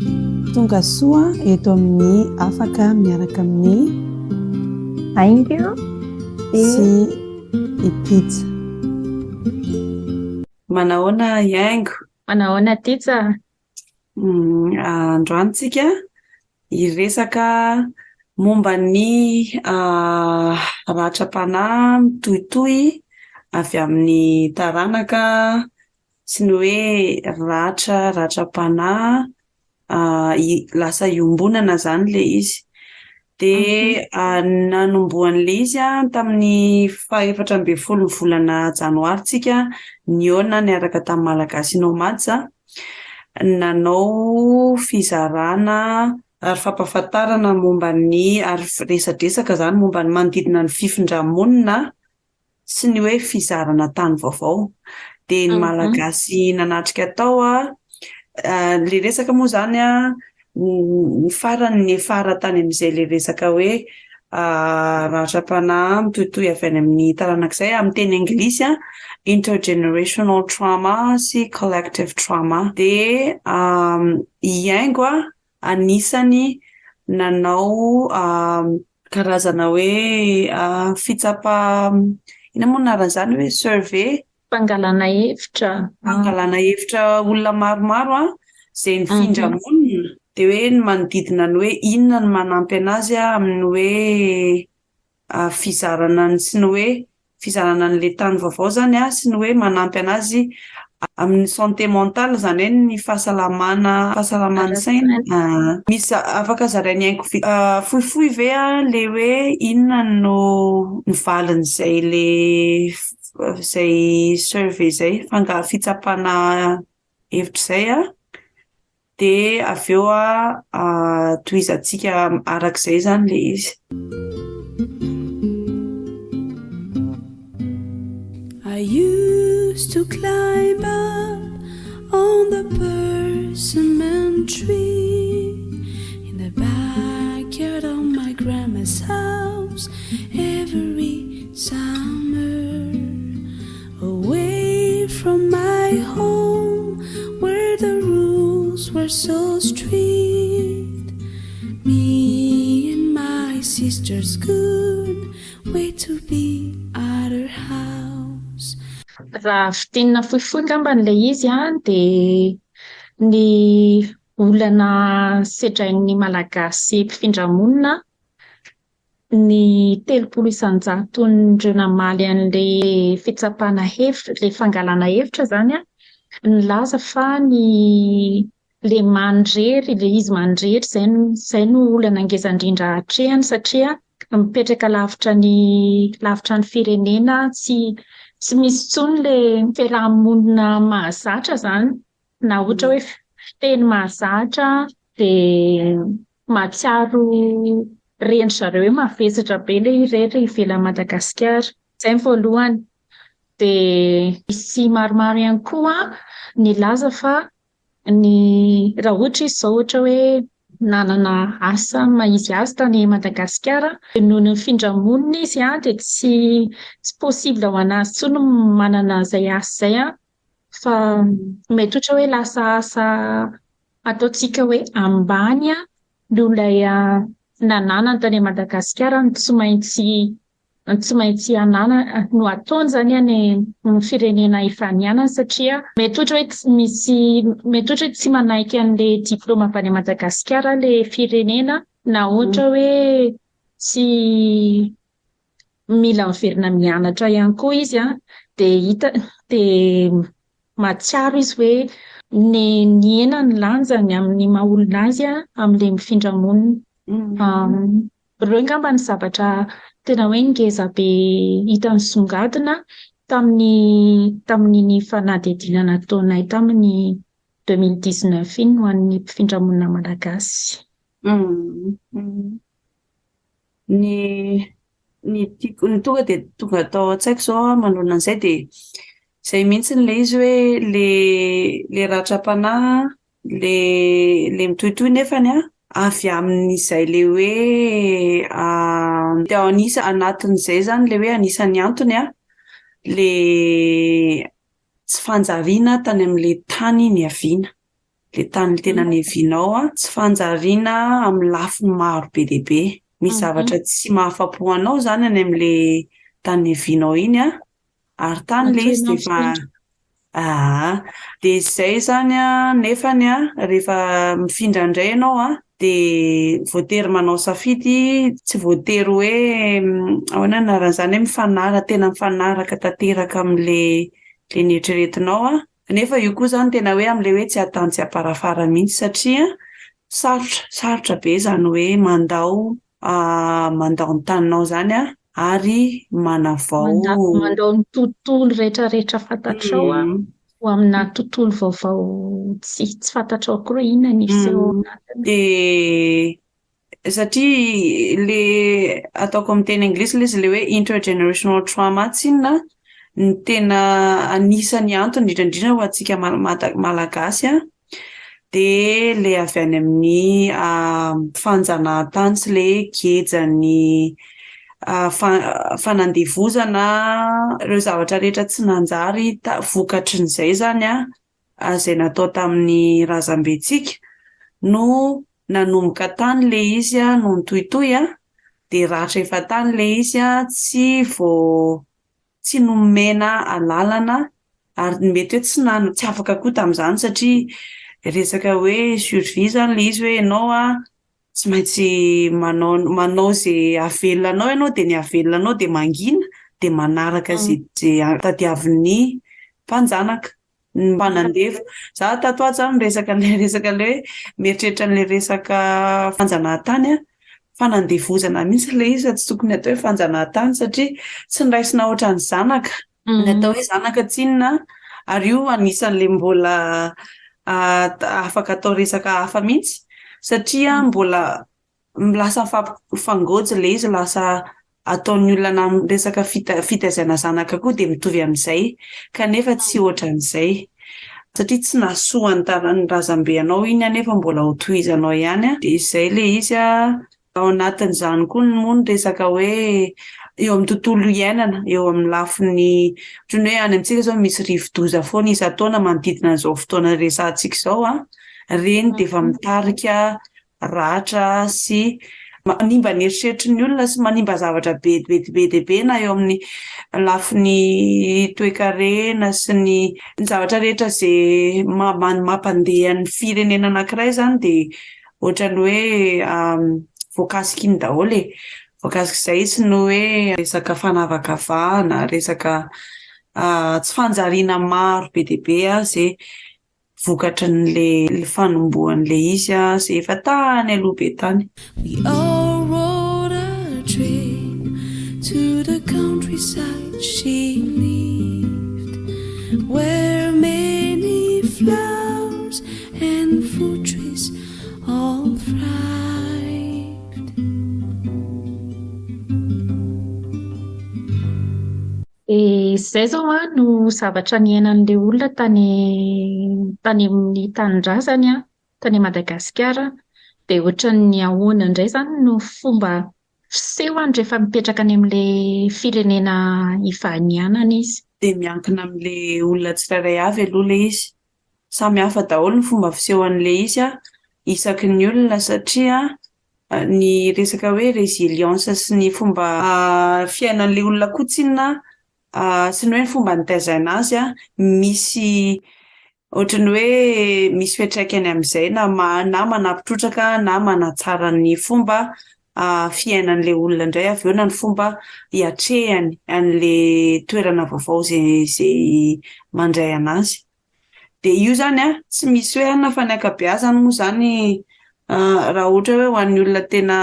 Tonga soa eto amin'ny afaka miaraka amin'ny Haingo sy i Tija. Manahoana i Haingo? Manahoana Tija? Androany tsika hiresaka momba ny ratram-panahy mitohitohy avy amin'ny taranaka sy ny hoe ratra ratram-panahy lasa iombonana izany ilay izy. Dia nanombohan'ilay izy tamin'ny faha-14 ny volana janoary tsika nihaona niaraka tamin'ny Malagasy Nomads nanao fizarana ary fampahafantarana momba ny ary resadresaka izany momba ny manodidina ny fifindra-monina sy ny hoe fizarana tany vaovao. Dia ny Malagasy nanatrika tao, ilay resaka moa izany ny farany niafara tany amin'izay ilay resaka hoe ratram-panahy mitohitohy avy any amin'ny taranak'izay, amin'ny teny anglisy intergenerational trauma sy collective trauma. Dia i Haingo anisany nanao karazana hoe fitsapa, inona moa ny anaran'izany hoe survey? Fangalana hevitra. Fangalana hevitra olona maromaro izay nifindra monina, dia hoe ny manodidina ny hoe inona no manampy an'azy amin'ny hoe fizarana ny sy ny hoe fizarana an'ilay tany vaovao izany sy ny hoe manampy an'azy amin'ny santé mentale izany hoe ny fahasalamana fahasalaman'ny saina. Misy afaka zarain'i Haingo fohifohy ve ilay hoe inona no ny valin'izay ilay izay survey izay fanga- fitsapana hevitra izay an? Dia avy eo tohizantsika arak'izay izany ilay izy. I used to climb up on the persimmon tree in the backyard of my grandma's house every summer away from my home where the rules were so strict me and my sisters could wait to be at her house. Raha fintinina fohifohy angamba ilay izy an, dia ny olana sedrain'ny Malagasy mpifindra monina Ny 30 isan-jaton'ireo namaly an'ilay fitsapana hevitra, ilay fangalana hevitra izany an, nilaza fa ny ilay manirery, ilay izy manirery izay no izay no olana ngeza indrindra atrehany satria mipetraka lavitra ny lavitra ny firenena, tsy tsy misy intsony ilay fiaraha-monina mahazatra izany na ohatra hoe fiteny mahazatra dia mahatsiaro ren-dry zareo hoe mavesatra be ilay irery ivelan'i Madagasikara. Izay ny voalohany. Dia misy maromaro ihany koa nilaza fa ny raha ohatra izy izao ohatra hoe nanana asa maha izy azy tany Madagasikara dia noho ny nifindra monina izy dia tsy tsy possible ho an'azy intsony ny manana izay asa izay fa mety ohatra hoe lasa asa ataontsika hoe ambany noho ilay nananany tany Madagasikara no tsy maintsy no tsy maintsy ananany no ataony izany any amin'ny firenena efa nianany satria mety ohatra hoe tsy misy mety ohatra hoe tsy manaiky an'ilay diplaoma avy any Madagasikara ilay firenena na ohatra hoe tsy mila miverina mianatra ihany koa izy an, dia hita dia mahatsiaro izy hoe ny nihena ny lanjany amin'ny maha olona azy amin'ilay mifindra monina. Ireo angamba ny zavatra tena hoe ngeza be hita nisongadina tamin'ny tamin'iny fanadihadiana nataonay tamin'ny 2019 iny ho an'ny mpifindra monina malagasy. Ny ny tiako ny tonga dia tonga tao an-tsaiko izao an manoloana an'izay dia izay mihitsy ilay izy hoe ilay ilay ratram-panahy ilay ilay mitohitohy nefany an avy amin'izay ilay hoe teo anisa anatin'izay izany ilay hoe anisan'ny antony an ilay tsy fanjariana tany amin'ilay tany niaviana. Ilay tany tena niavianao an, tsy fanjariana amin'ny lafiny maro be dia be. Misy zavatra tsy mahafa-po anao izany any amin'ilay tany niavianao iny an, ary tany ilay izy dia efa aa. Dia izay izany an, nefany an, rehefa mifindra indray ianao an, dia voatery manao safidy, tsy voatery hoe ahoana ny anaran'izany hoe mifanaraka, tena mifanaraka tanteraka amin'ilay ilay neritreretinao an. Nefa io koa izany tena hoe amin'ilay hoe tsy atany tsy amparafara mihitsy satria sarotra, sarotra be izany hoe mandao mandao ny taninao izany ary manavao. Mandao ny tontolo rehetrarehetra fantatrao ho amina tontolo vaovao tsy tsy fantatrao akory hoe inona ny hiseho ao anatiny. Dia Satria le ataoko amin'ny teny anglisy ilay izy ilay hoe intergenerational trauma tsinona no tena anisan'ny antony indrindra indrindra ho antsika Malagasy an, dia ilay avy any amin'ny fanjanahantany sy ilay gejan'ny fanandevozana, ireo zavatra rehetra tsy nanjary vokatrin'izay izany an, izay natao tamin'ny razambentsika no nanomboka tany ilay izy no nitohitohy dia ratra efa tany ilay izy tsy vao tsy nomena alalana ary mety hoe tsy nan- tsy afaka koa tamin'izany satria resaka hoe survie izany ilay izy hoe ianao tsy maintsy manao manao izay hahavelona anao ianao dia ny hahavelona anao dia mangina dia manaraka izay izay tadiavin'ny mpanjanaka. ny mpanandevo. Za tato ato zany miresaka an'ilay resaka ilay hoe mieritreritra an'ilay resaka fanjanahantany aho. Fanandevozana mihitsy ilay izy fa tsy tokony atao hoe fanjanahantany satria tsy noraisina ohatran'ny zanaka. Ny atao hoe zanaka tsinona ary io anisan'ilay mbola afaka atao resaka hafa mihitsy satria mbola Lasa mifampifangôjy ilay izy, lasa ataon'ny olona na amin'ny resaka fitaizana zanaka koa dia mitovy amin'izay, kanefa tsy ohatran'izay. Satria tsy nahasoa ny ny razambe anao iny anefa mbola ho tohizanao ihany. Dia izay ilay izy. Ao anatin'izany koa moa ny resaka hoe eo amin'ny tontolo iainana, eo amin'ny lafiny ohatran'ny hoe any amintsika izao misy rivodoza foana isan-taona manodidina an'izao fotoana resahantsika izao. Ireny dia efa mitarika ratra sy manimba ny eritreritry ny olona sy manimba zavatra be be be dia be na eo amin'ny lafiny toekarena sy ny ny zavatra rehetra izay mampandeha ny firenena anankiray izany dia ohatran'ny hoe voakasika iny daholo e. Voakasik'izay sy ny hoe resaka fanavakavahana, resaka tsy fanjariana maro be dia be izay vokatrin'ilay fanombohan'ilay izy izay efa tany aloha be tany. We all rode a train to the countryside she lived where many flowers and fruit trees all thrived. Dia izay izao an no zavatra niainan'ilay olona tany tany amin'ny tanindrazany an, tany Madagasikara. Dia ohatran'ny ahoana indray izany no fomba fisehony rehefa mipetraka any amin'ilay firenena ivahinianana izy? Dia miankina amin'ilay olona tsirairay avy aloha ilay izy. Samy hafa daholo ny fomba fisehoan'ilay izy isaky ny olona satria ny resaka hoe résilience sy ny fomba fiainan'ilay olona koa tsinona sy ny hoe ny fomba nitaizana azy misy ohatran'ny hoe misy fiantraikany amin'izay na na manampy trotraka na manatsara ny fomba fiainan'ilay olona indray avy eo na ny fomba hiatrehany an'ilay toerana vaovao izay izay mandray an'azy. Dia io izany an, tsy misy hoe anona fa ny ankabeazany moa izany raha ohatra hoe ho an'ny olona tena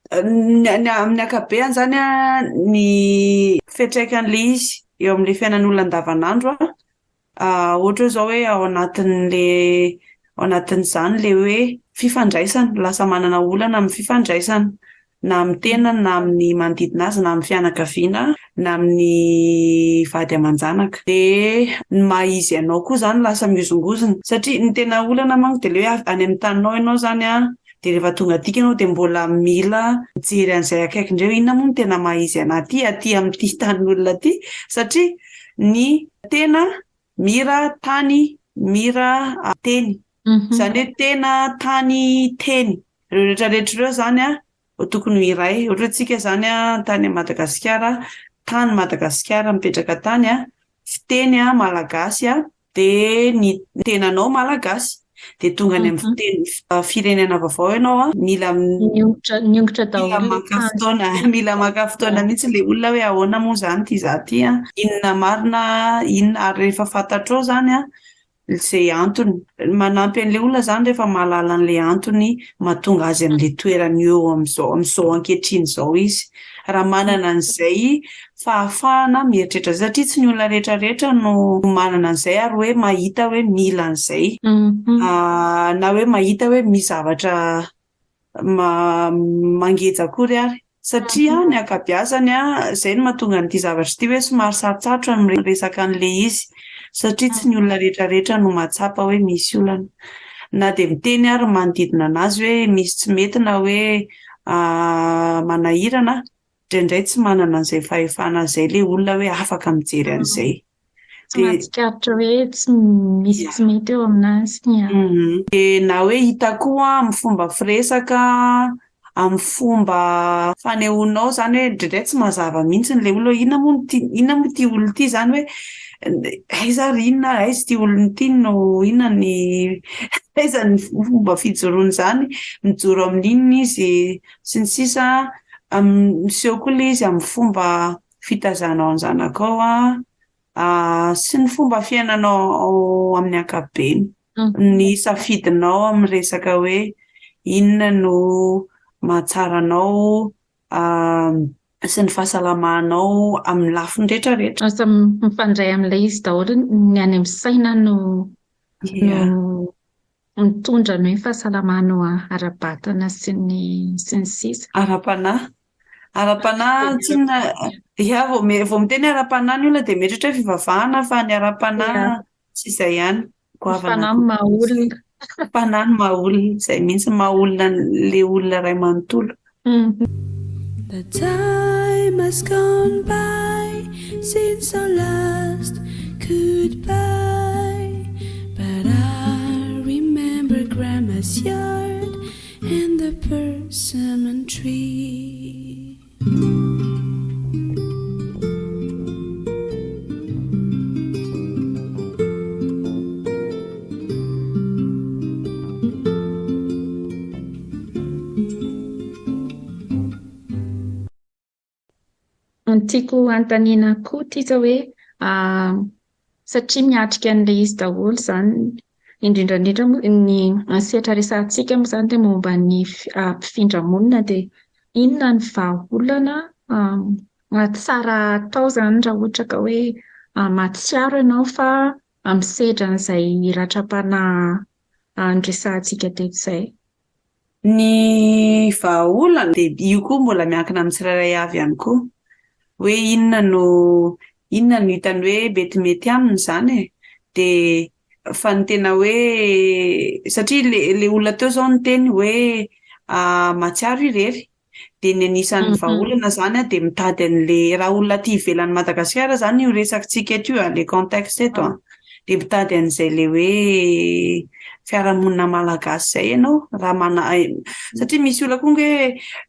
ny amin'ny ankabeany izany an, ny fiantraikan'ilay izy eo amin'ilay fiainan'olona andavanandro an, Ohatra hoe izao hoe ao anatin'ilay ao anatin'izany ilay hoe fifandraisana, lasa manana olana amin'ny fifandraisana na amin'ny tenany na amin'ny manodidina azy na amin'ny fianakaviana na amin'ny vady aman-janaka. Dia ny maha izy anao koa izany lasa mihozongozona satria ny tena olana manko dia ilay hoe any amin'ny taninao ianao izany an, dia rehefa tonga aty ianao dia mbola mila mijery an'izay akaiky indray hoe inona moa no tena maha izy anà aty, aty amin'ity tanin'olona aty satria ny tena mira tany mira, teny. Izany hoe tena, tany, teny. Ireo rehetra rehetra ireo izany an, tokony ho iray. Ohatra hoe tsika izany an, tany Madagasikara, tany Madagasikara, mipetraka tany an, fiteny an, malagasy an, dia ny tenanao malagasy. Dia tonga any amin'ny fiteny firenena vaovao ianao an, mila Miongotra miongotra mila daholo ilay maka tany. fotoana, mila maka fotoana mihitsy ilay olona hoe ahoana moa izany ity izaho ity an, inona marina, inona, ary rehefa fantatrao izany an, izay antony. Manampy an'ilay olona izany rehefa mahalala an'ilay antony mahatonga azy amin'ilay toerany eo amin'izao amin'izao ankehitriny izao izy. Raha manana an'izay fahafahana mieritreritra izay, satria tsy ny olona rehetra rehetra no manana an'izay ary hoe mahita hoe mila an'izay. Na hoe mahita hoe misy zavatra mangeja akory ary. Satria ny ankabeazany, izay no mahatonga an'ity zavatra ity hoe somary sarotsarotra ny miresaka an'ilay izy. Satria tsy ny olona rehetra rehetra no mahatsapa hoe misy olana. Na dia miteny ary ny manodidina an'azy hoe misy tsy mety na hoe manahirana, indraindray tsy manana an'izay fahefana izay ilay olona hoe afaka mijery an'izay. Tsy mahatsikaritra hoe tsy misy tsy mety eo aminazy. Dia na hoe hita koa amin'ny fomba firesaka, amin'ny fomba fanehoanao izany hoe indraindray tsy mazava mihitsy ilay olona hoe inona moa no tia, inona moa ity olona ity izany hoe aiza ary inona ary aiza ity olona ity no inona ny aiza ny fomba fijoroany izany, mijoro amin'inona izy sy ny sisa. Miseho koa ilay izy amin'ny fomba fitaizanao ny zanakao sy ny fomba fiainanao ao amin'ny ankapobeny. Ny safidinao amin'ny resaka hoe inona no mahatsara anao sy ny fahasalamanao amin'ny lafiny rehetra rehetra. Lasa mifandray amin'ilay izy daholo ny any amin'ny saina no no mitondra ny hoe fahasalamanao ara-batana sy ny sy ny sisa. Ara-panahy. Ara-panahy tsinona, ya vao vao miteny ara-panahy ny olona dia mieritreritra hoe fivavahana fa ny ara-panahy tsy izay ihany. Goavana Fanahy no maha olona. Fanahy no maha olona, izay mihitsy ny maha olona an'ilay olona iray manontolo. The time has gone by since our last goodbye But I remember grandma's yard and the persimmon tree. Ny tiako hanontaniana koa Tija hoe satria miatrika an'ilay izy daholo izany, indrindra indrindra moa ny sehatra resahantsika moa izany dia momba ny mpifindra monina dia inona ny vahaolana tsara atao izany raha ohatra ka hoe mahatsiaro ianao fa misedra an'izay ratram-panahy noresahantsika teto izay? Ny vahaolana dia io koa mbola miankina amin'ny tsirairay avy ihany koa. Hoe inona no inona no hitany hoe metimety aminy izany e. Dia fa ny tena hoe satria ilay ilay olona teo izao niteny hoe mahatsiaro irery. Dia ny anisan'ny vahaolana izany dia mitady an'ilay, raha olona aty ivelan'i Madagasikara izany io resakitsika eto io an, ilay contexte eto an, dia mitady an'izay ilay hoe fiarahamonina malagasy izay ianao, raha mana, satria misy olona koa ange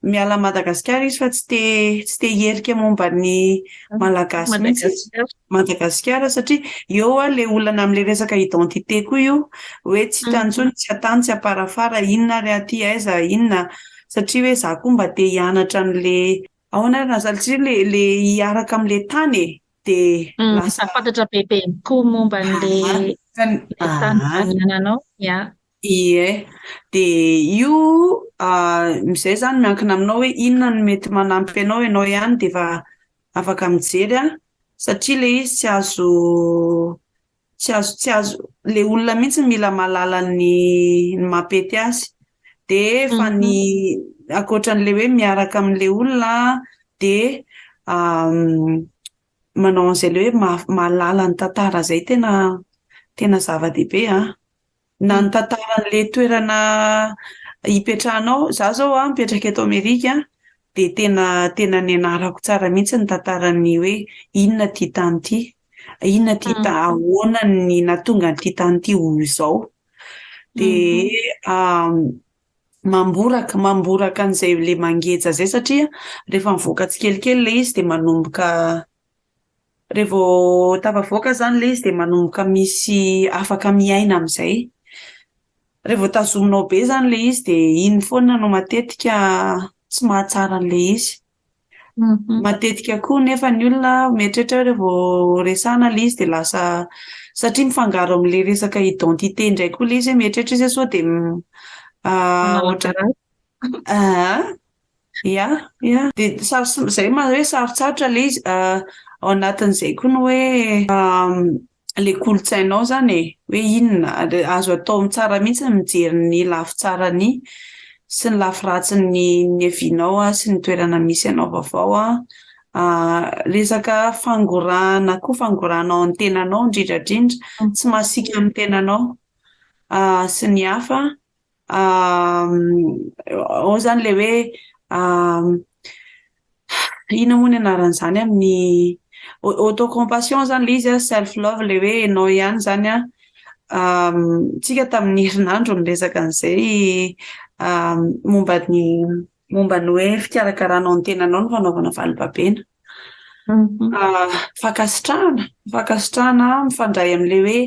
miala an'i Madagasikara izy fa tsy te tsy te hierika momba ny malagasy mihitsy izy, Madagasikara satria eo an ilay olana amin'ilay resaka identité koa io, hoe tsy hitany intsony tsy an-tany tsy am-parafara, inona ary aty aiza inona. Satria hoe za koa mba te hianatra an'le ahoana ary Razal satria le le hiaraka am'le tany e de lasa Mahafantatra bebe kokoa momba an'le le tany anananao, ya. Ie, de io am'zay zany miankina aminao hoe inona no mety manampy anao, ianao ihany de efa afaka mijery an, satria le izy tsy azo Tsy azo tsy azo, le olona mihitsy mila mahalala ny ny mampety azy. Dia fa ny ankoatran'ilay hoe miaraka amin'ilay olona dia manao an'izay ilay hoe mahalala ny tantara izay tena tena zava-dehibe an. Na ny tantaran'ilay toerana ipetrahanao, izaho izao an mipetraka eto Amerika dia tena tena nianarako tsara mihitsy ny tantaran'ny hoe inona ity tany ity. Inona ity ahoana ny nahatonga an'ity tany ity ho izao. Dia mamboraka, mamboraka an'izay ilay mangeja izay satria rehefa mivoaka tsikelikely ilay izy dia manomboka, rehefa vao tafavoaka izany ilay izy dia manomboka misy afaka miaina amin'izay. Rehefa vao tazominao be izany ilay izy dia iny foana no matetika tsy mahatsara an'ilay izy. Matetika koa nefa ny olona mieritreritra hoe rehefa vao resahana ilay izy dia lasa, satria mifangaro amin'ilay resaka identité indray koa ilay izy hoe mieritreritra izy hoe sao dia ohatra Ia, ia. Dia saro- izay maha hoe sarotsarotra ilay izy. Ao anatin'izay koa ny hoe ilay kolontsainao izany e, hoe inona, azo atao tsara mihitsy ny mijery ny lafy tsarany sy ny lafy ratsin'ny niavianao sy ny toerana misy anao vaovao an. Resaka fangorahana koa, fangorahanao ny tenanao indrindra indrindra, tsy masiaka amin'ny tenanao sy ny hafa. Ao izany ilay hoe inona moa ny anaran'izany amin'ny auto-compassion izany ilay izy an, self love ilay hoe ianao ihany izany an, tsika tamin'ny herinandro niresaka an'izay momba ny momba ny hoe fikarakaranao ny tenanao ny fanaovana valibabena. Fankasitrahana, fankasitrahana mifandray amin'ilay hoe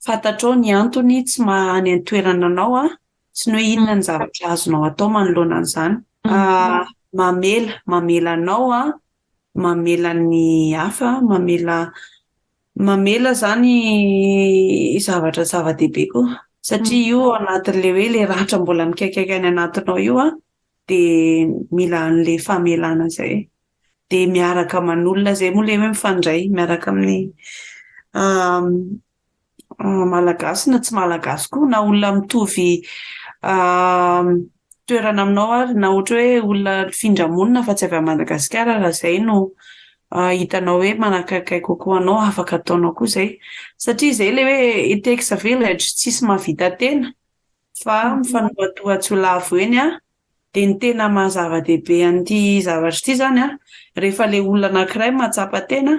fantatrao ny antony tsy maha any an-toerana anao an, sy ny hoe inona ny zavatra azonao atao manoloana an'izany. Mamela, mamela anao an, mamela ny hafa, mamela mamela izany zavatra zava-dehibe koa satria io ao anatin'ilay hoe ilay ratra mbola mikaikaika any anatinao io an, dia mila an'ilay famelana izay. Dia miaraka aman'olona izay moa ilay hoe mifandray miaraka amin'ny Malagasy na tsy Malagasy koa na olona mitovy toerana aminao ary na ohatra hoe olona nifindra monina fa tsy avy any Madagasikara raha izay no hitanao hoe manakaikaiky kokoa anao afaka ataonao koa izay. Satria izay ilay hoe it takes a village, tsisy mahavita tena fa mifanohatoha tsy ho lavo eny an. Dia ny tena maha zava-dehibe an'ity zavatra ity izany an, rehefa ilay olona anankiray mahatsapa tena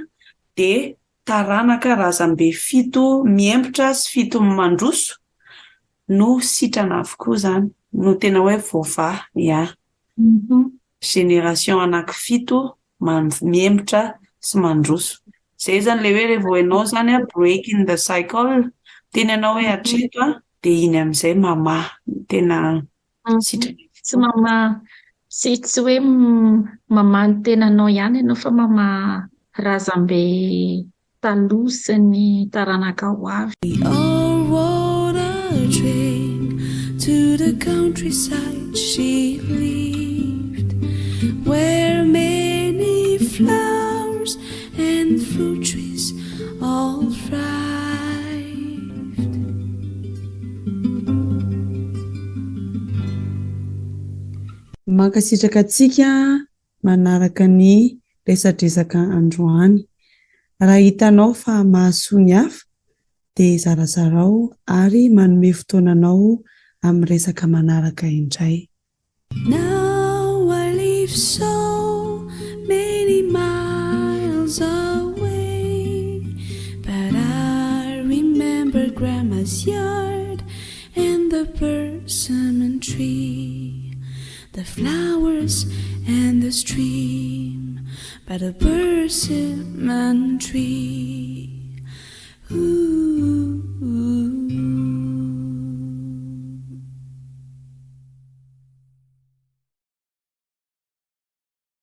dia taranaka razambe fito miembotra sy fito mandroso no sitrana avokoa izany, no tena hoe voavaha, ya. Génération anaky fito miembotra sy mandroso. Izay izany ilay hoe rehefa vao ianao izany an, breaking the cycle, miteny ianao hoe hatreto an, dia iny amin'izay mamaha tena sitrana. Tsy mamaha, tsy tsy hoe mamaha ny tenanao ihany ianao fa mamaha razambe taloha sy ny taranaka ho avy. We all rode a train to the countryside she lived Where many flowers and fruit trees all thrived. Mankasitraka antsika manaraka ny resadresaka androany. Raha hitanao fa mahasoa ny hafa dia zarazarao ary manome fotoana anao amin'ny resaka manaraka indray. Now I live so many miles away But I remember grandma's yard and the persimmon tree The flowers and the stream by the persimmon tree Ooh.